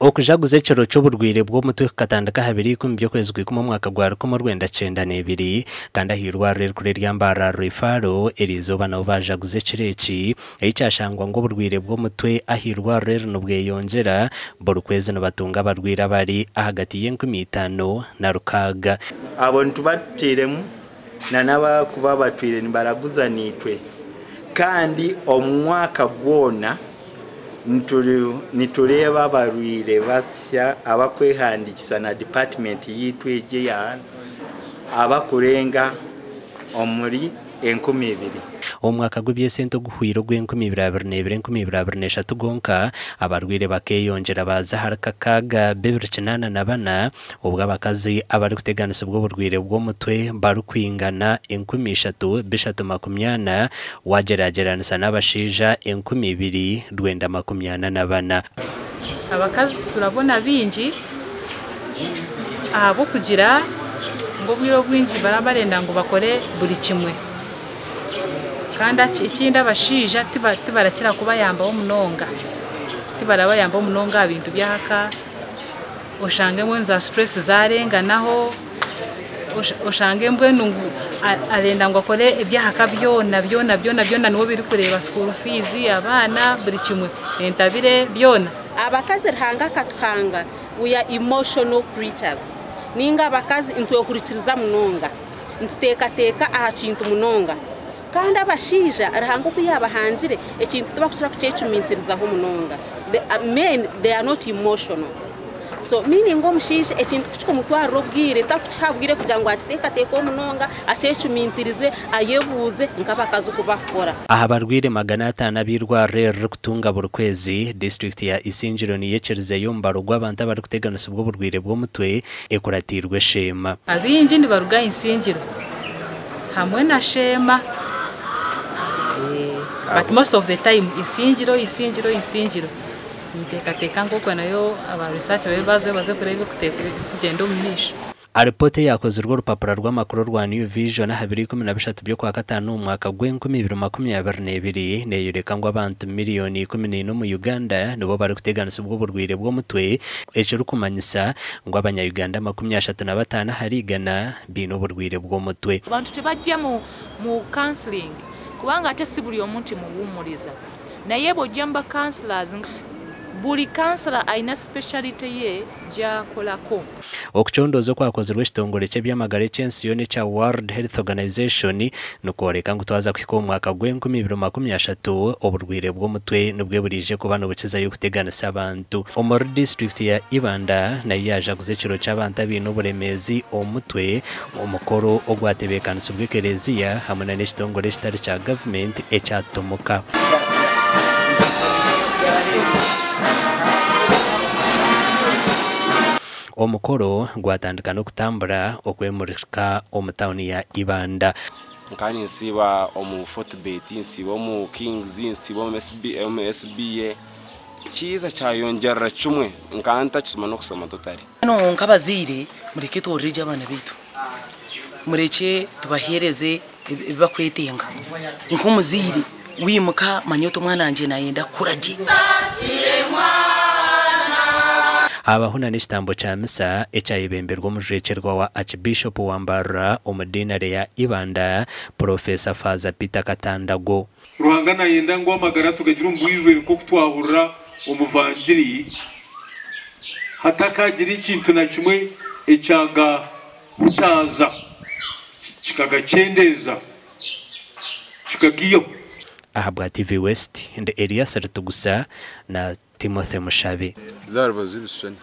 Okujaguza ekiro ky'oburwaire bw'omutwe kukatandika aha biro ikumi by'okwezi kw'ikumi omwaka gwa 1902 kandi aha irwariro erikuru erya Mbarara Referral eriizooba nabo baajaguza ekiro eki ahi kyashangwa ngu oburwaire bw'omutwe aha irwariro eri nibweyongyera buri kwezi nibatunga abarwaire abari ahagati y'enkumi itaano na rukaaga. Abo nituba tutairemu na n'abarikuba batwire nibaraguza naitwe kandi omu mwaka gwona Nitureeba abarwaire basya abakwehandiikisa na dipatimenti yaitu egi eya abakurenga omuri 2000. Omu mwaka gw'eby'esente oguhweire ogw'enkumi ibiri abiri n'ebiri enkumi ibiri abiri n'eshatu gwonka, abarwaire bakeeyongyera baaza ahari kakaaga bibiri kinaana na bana, obwo abakazi abarikuteganisibwa oburwaire bw'omutwe barikwingana 3000 340 Waagyeragyeranisa n'abashaija 2944. Abakazi turabona baingi ahabw'okugira ngu obwire obwingi baraba barenda ngu bakore buri kimwe. Kandi ekindi abashaija tibarakira kubayambaho munonga, tibarabayambaho munonga aha bintu by'aha ka. Oshange mbwenu za stress zarenganaho, oshange mbwenu ngu arenda ngu akore eby'ahaka byona byona byona byona niwe obirikureeba school fees, abaana buri kimwe, entabire byona. Abakazi Ruhanga akatuhanga we are emotional creatures ninga abakazi nitwehurikiriza munonga, nituteekateeka aha kintu munonga kandi abashaija Ruhanga oku yaabahangire ekintu tibakukira kukyecumintirizaho munonga. The men they are not emotional so meaning omushaija ekintu kukikumutwarira obwire takukiha bwire kugira ngu akiteekateekeho munonga akyecumintirize ayebuuze nk'abakazi oku bakukora. Aha barwaire 500 ab'eirwariro eri ririkutunga buri kwezi, disiturikiti ya Isingiro niyo ekirizeyo omubaro gw'abantu abarikuteganisibwa oburwaire bw'omutwe ekuratiirwe Sheema. Abaingi nibaruga aha Isingiro hamwe na Sheema but most of the time Isingiro, Isingiro, Isingiro. Ninteekateeka ngu okwo nayo aba research babe baazayo baze kureeba ebirikugyenda omu maisho. Alipoota eyaakozirwe orupapura rw'amakuru orwa New Vision aha biro 13 by'Okwakataano omu mwaka gw'enkumi ibiri makumi abiri n'ebiri neeyoreka ngu abantu miriyoni 14 omu Uganda nibo barikuteganisibwa oburwaire bw'omutwe ekirikumanyisa ngu abanya-Uganda 35 ahari igana baine oburwaire bw'omutwe. Abantu tibajja mu mu counseling kubanga ate si buli omu nti muwummuliza naye bw'ojja mu ba counsellors buli counsellor alina speciality ye gy'akolako. Okucondooza okwakozirwe ekitongore ky'eby'amagara eky'ensi yoona ekya World Health Organization nikworeka ngu twaza kuhika omu mwaka gw'enkumi ibiri makumi ashatu, oburwaire bw'omutwe nibwe buraije kuba nibukizayo kuteganisa abantu. Omuri disiturikiti ya Ibanda nayo yaajaguza ekiro ky'abantu abaine oburemeezi omu mutwe, omukoro ogwatebeekanisibwa ekereziya hamwe na n'ekitongore ekitari kya gavumenti ekya Tumuka. Omukoro gwatandika n'okutambura okwemurika omu tauni ya Ibanda. Nkaba ninsiiba omu Fortebet, nsiiba omu Kings, nsiiba omu SBA, kiiza kyayongyerera kimwe nkaba ntakisoma n'okusoma totally. Mbwenu nk'abazaire mureke tworore gye abaana baitu, murekye tubaheereze ebi bakwetenga. Nk'omuzaire wimuka manya oti omwana wangye nayenda kukura gye. Habaho na n'ekitambo kya misa ekyayebemberwa omujwekyerwa wa Archbishop wa Mbarara omu diinare ya Ibanda, Purofeesa Faaza Peter Katandago. Ruhanga nayenda ngu amagara tugagire omu bwijwire nk'oku twahurira omu vangiri, hatakagira ekintu na kimwe ekyagahutaaza, kikagakyendeeza, kikagaihaho. Ahabwa TV West, ndi Elias Ritugusa na Timothy Mushabe. Zaaba z'ebishushani.